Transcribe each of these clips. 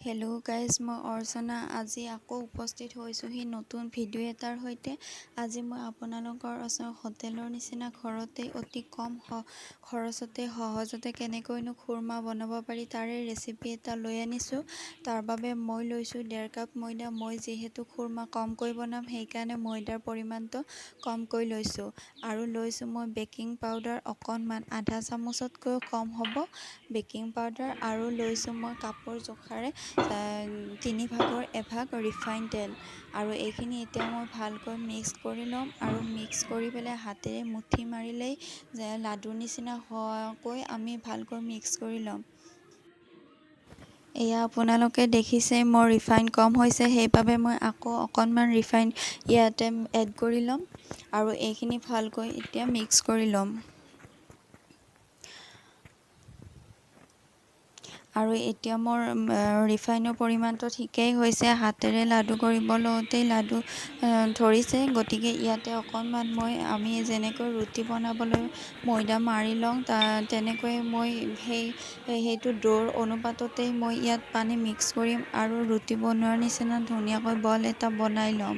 Hello' guys, মই অৰ্চনা আজি আকৌ উপস্থিত হৈছোঁহি নতুন ভিডিঅ' এটাৰ সৈতে। আজি মই আপোনালোকৰ ওচৰত হোটেলৰ নিচিনা ঘৰতে অতি কম খৰচতে সহজতে কেনেকৈনো খুৰমা বনাব পাৰি তাৰে ৰেচিপি এটা লৈ আনিছোঁ। তাৰ বাবে মই লৈছোঁ 1.5 কাপ ময়দা। মই যিহেতু খুৰমা কমকৈ বনাম, সেইকাৰণে ময়দাৰ পৰিমাণটো কমকৈ লৈছোঁ। আৰু লৈছোঁ মই বেকিং পাউডাৰ অকণমান, আধা চামুচতকৈও কম হ'ব বেকিং পাউডাৰ। আৰু লৈছোঁ মই কাপৰ জোখাৰে 3 ভাগৰ এভাগ ৰিফাইন তেল। আৰু এইখিনি এতিয়া মই ভালকৈ মিক্স কৰি ল'ম। আৰু মিক্স কৰি পেলাই হাতেৰে মুঠি মাৰিলেই যে লাডুৰ নিচিনা হোৱাকৈ আমি ভালকৈ মিক্স কৰি ল'ম। এয়া আপোনালোকে দেখিছে মোৰ ৰিফাইন কম হৈছে, সেইবাবে মই আকৌ অকণমান ৰিফাইন ইয়াতে এড কৰি ল'ম। আৰু এইখিনি ভালকৈ এতিয়া মিক্স কৰি ল'ম। আৰু এতিয়া মোৰ ৰিফাইনৰ পৰিমাণটো ঠিকেই হৈছে, হাতেৰে লাডু কৰিব লওঁতেই লাডু ধৰিছে। গতিকে ইয়াতে অকণমান মই আমি যেনেকৈ ৰুটি বনাবলৈ ময়দা মাৰি লওঁ, তেনেকৈ মই সেইটো দৌৰ অনুপাততেই মই ইয়াত পানী মিক্স কৰিম আৰু ৰুটি বনোৱাৰ নিচিনা ধুনীয়াকৈ বল এটা বনাই ল'ম।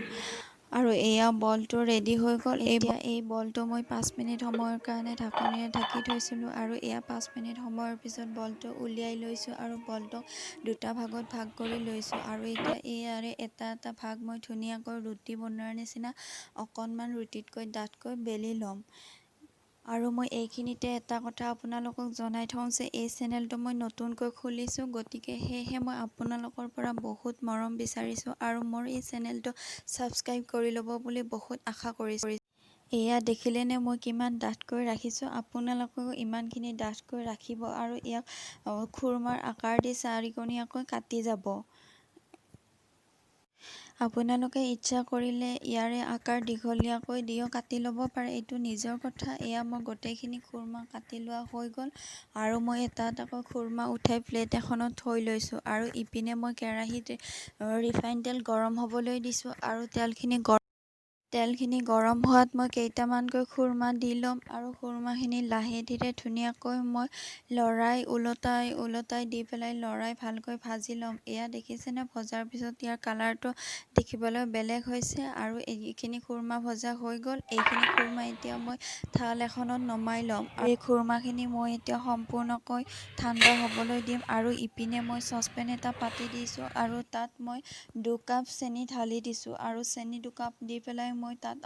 আৰু এয়া বলটো ৰেডি হৈ গ'ল। এতিয়া এই বলটো মই 5 মিনিট সময়ৰ কাৰণে ঢাকনিৰে ঢাকি থৈছিলোঁ। আৰু এয়া 5 মিনিট সময়ৰ পিছত বলটো উলিয়াই লৈছোঁ আৰু বলটোক দুটা ভাগত ভাগ কৰি লৈছোঁ। আৰু এতিয়া ইয়াৰে এটা এটা ভাগ মই ধুনীয়াকৈ ৰুটি বনোৱাৰ নিচিনা অকণমান ৰুটিতকৈ ডাঠকৈ বেলি ল'ম। আৰু মই এইখিনিতে এটা কথা আপোনালোকক জনাই থওঁ যে এই চেনেলটো মই নতুনকৈ খুলিছোঁ, গতিকে সেয়েহে মই আপোনালোকৰ পৰা বহুত মৰম বিচাৰিছোঁ আৰু মোৰ এই চেনেলটো ছাবস্ক্ৰাইব কৰি ল'ব বুলি বহুত আশা কৰিছোঁ। এয়া দেখিলেনে মই কিমান ডাঠকৈ ৰাখিছোঁ? আপোনালোকেও ইমানখিনি ডাঠকৈ ৰাখিব আৰু ইয়াক খুৰমাৰ আকাৰ দি চাৰিকণীয়াকৈ কাটি যাব। আপোনালোকে ইচ্ছা কৰিলে ইয়াৰে আকাৰ দীঘলীয়াকৈ দিও কাটি ল'ব পাৰে, এইটো নিজৰ কথা। এয়া মই গোটেইখিনি খুৰমা কাটি লোৱা হৈ গ'ল আৰু মই এটা এটাকৈ খুৰমা উঠাই প্লেট এখনত থৈ লৈছোঁ। আৰু ইপিনে মই কেৰাহীত ৰিফাইন তেল গৰম হ'বলৈ দিছোঁ আৰু তেলখিনি গৰম হোৱাত মই কেইটামানকৈ খুৰমা দি ল'ম। আৰু খুৰমাখিনি লাহে ধীৰে ধুনীয়াকৈ মই লৰাই ওলটাই ওলটাই দি পেলাই লৰাই ভালকৈ ভাজি ল'ম। এয়া দেখিছেনে, ভজাৰ পিছত ইয়াৰ কালাৰটো দেখিবলৈ বেলেগ হৈছে। আৰু এইখিনি খুৰমা ভজা হৈ গ'ল। এইখিনি খুৰমা এতিয়া মই থাল এখনত নমাই ল'ম। এই খুৰমাখিনি মই এতিয়া সম্পূৰ্ণকৈ ঠাণ্ডা হ'বলৈ দিম। আৰু ইপিনে মই চচপেন এটা পাতি দিছোঁ আৰু তাত মই 2 কাপ চেনি ঢালি দিছোঁ। আৰু চেনি 2 কাপ দি পেলাই মই তাত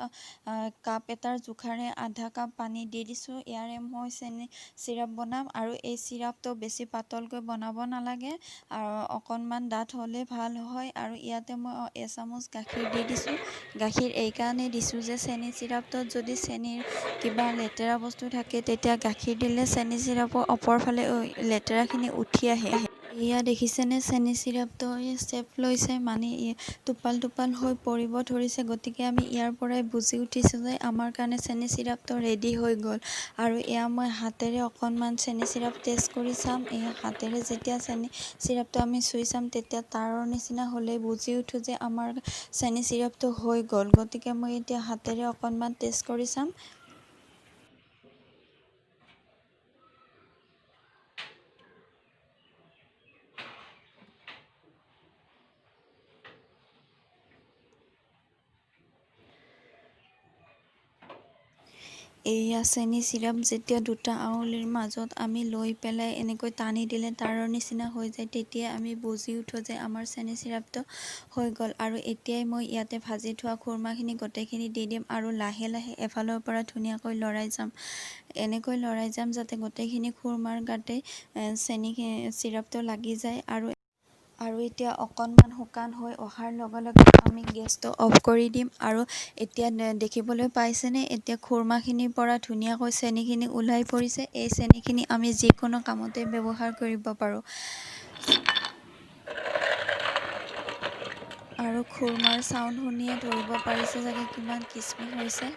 কাপ এটাৰ জোখাৰে আধা কাপ পানী দি দিছোঁ। ইয়াৰে মই চেনি চিৰাপ বনাম। আৰু এই চিৰাপটো বেছি পাতলকৈ বনাব নালাগে, আৰু অকণমান ডাঠ হ'লে ভাল হয়। আৰু ইয়াতে মই এচামুচ গাখীৰ দি দিছোঁ। গাখীৰ এইকাৰণেই দিছোঁ যে চেনি চিৰাপটোত যদি চেনিৰ কিবা লেতেৰা বস্তু থাকে, তেতিয়া গাখীৰ দিলে চেনি চিৰাপৰ ওপৰ ফালে লেতেৰাখিনি উঠি আহে। এয়া দেখিছেনে, চেনি চিৰাপটো চেপ লৈছে, মানে টোপাল টোপাল হৈ পৰিব ধৰিছে। গতিকে আমি ইয়াৰ পৰাই বুজি উঠিছোঁ যে আমাৰ কাৰণে চেনি চিৰাপটো ৰেডি হৈ গ'ল। আৰু এয়া মই হাতেৰে অকণমান চেনি চিৰাপ টেষ্ট কৰি চাম। এই হাতেৰে যেতিয়া চেনি চিৰাপটো আমি চুই চাম, তেতিয়া তাৰৰ নিচিনা হ'লেই বুজি উঠোঁ যে আমাৰ চেনি চিৰাপটো হৈ গ'ল। গতিকে মই এতিয়া হাতেৰে অকণমান টেষ্ট কৰি চাম। এইয়া চেনি চিৰাপ যেতিয়া দুটা আঙুলিৰ মাজত আমি লৈ পেলাই এনেকৈ টানি দিলে তাৰৰ নিচিনা হৈ যায়, তেতিয়া আমি বুজি উঠোঁ যে আমাৰ চেনি চিৰাপটো হৈ গ'ল। আৰু এতিয়াই মই ইয়াতে ভাজি থোৱা খুৰমাখিনি গোটেইখিনি দি দিম আৰু লাহে লাহে এফালৰ পৰা ধুনীয়াকৈ লৰাই যাম। এনেকৈ লৰাই যাম যাতে গোটেইখিনি খুৰমাৰ গাতে চেনি চিৰাপটো লাগি যায়। আৰু এতিয়া অকণমান শুকান হৈ অহাৰ লগে লগে আমি গেছটো অফ কৰি দিম। আৰু এতিয়া দেখিবলৈ পাইছেনে, এতিয়া খুৰমাখিনিৰ পৰা ধুনীয়াকৈ চেনিখিনি ওলাই পৰিছে। এই চেনিখিনি আমি যিকোনো কামতে ব্যৱহাৰ কৰিব পাৰোঁ। আৰু খুৰমাৰ চাউণ্ড শুনিয়ে ধৰিব পাৰিছে চাগে কিমান কিচমিচ হৈছে।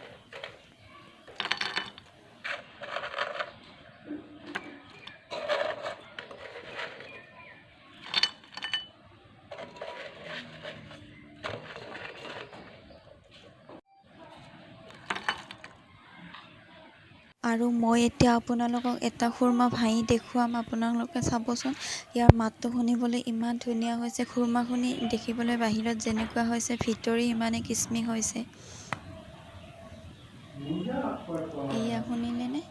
আৰু মই এতিয়া আপোনালোকক এটা খুৰমা ভাঙি দেখুৱাম, আপোনালোকে চাবচোন। ইয়াৰ মাতটো শুনিবলৈ ইমান ধুনীয়া হৈছে। খুৰমাখিনি দেখিবলৈ বাহিৰত যেনেকুৱা হৈছে, ভিতৰি ইমানেই কিচমিচ হৈছে। এয়া শুনিলেনে?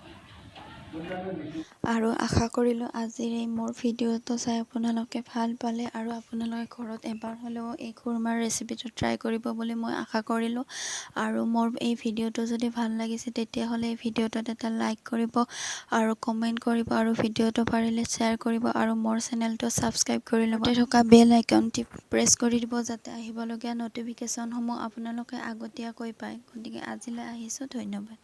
আৰু আশা কৰিলোঁ আজিৰ এই মোৰ ভিডিঅ'টো চাই আপোনালোকে ভাল পালে আৰু আপোনালোকে ঘৰত এবাৰ হ'লেও এই খুৰমাৰ ৰেচিপিটো ট্ৰাই কৰিব বুলি মই আশা কৰিলোঁ। আৰু মোৰ এই ভিডিঅ'টো যদি ভাল লাগিছে, তেতিয়াহ'লে এই ভিডিঅ'টোত এটা লাইক কৰিব আৰু কমেণ্ট কৰিব আৰু ভিডিঅ'টো পাৰিলে শ্বেয়াৰ কৰিব আৰু মোৰ চেনেলটো ছাবস্ক্ৰাইব কৰি ল'ব, থকা বেল আইকনটি প্ৰেছ কৰি দিব, যাতে আহিবলগীয়া ন'টিফিকেশ্যনসমূহ আপোনালোকে আগতীয়াকৈ পায়। গতিকে আজিলৈ আহিছোঁ, ধন্যবাদ।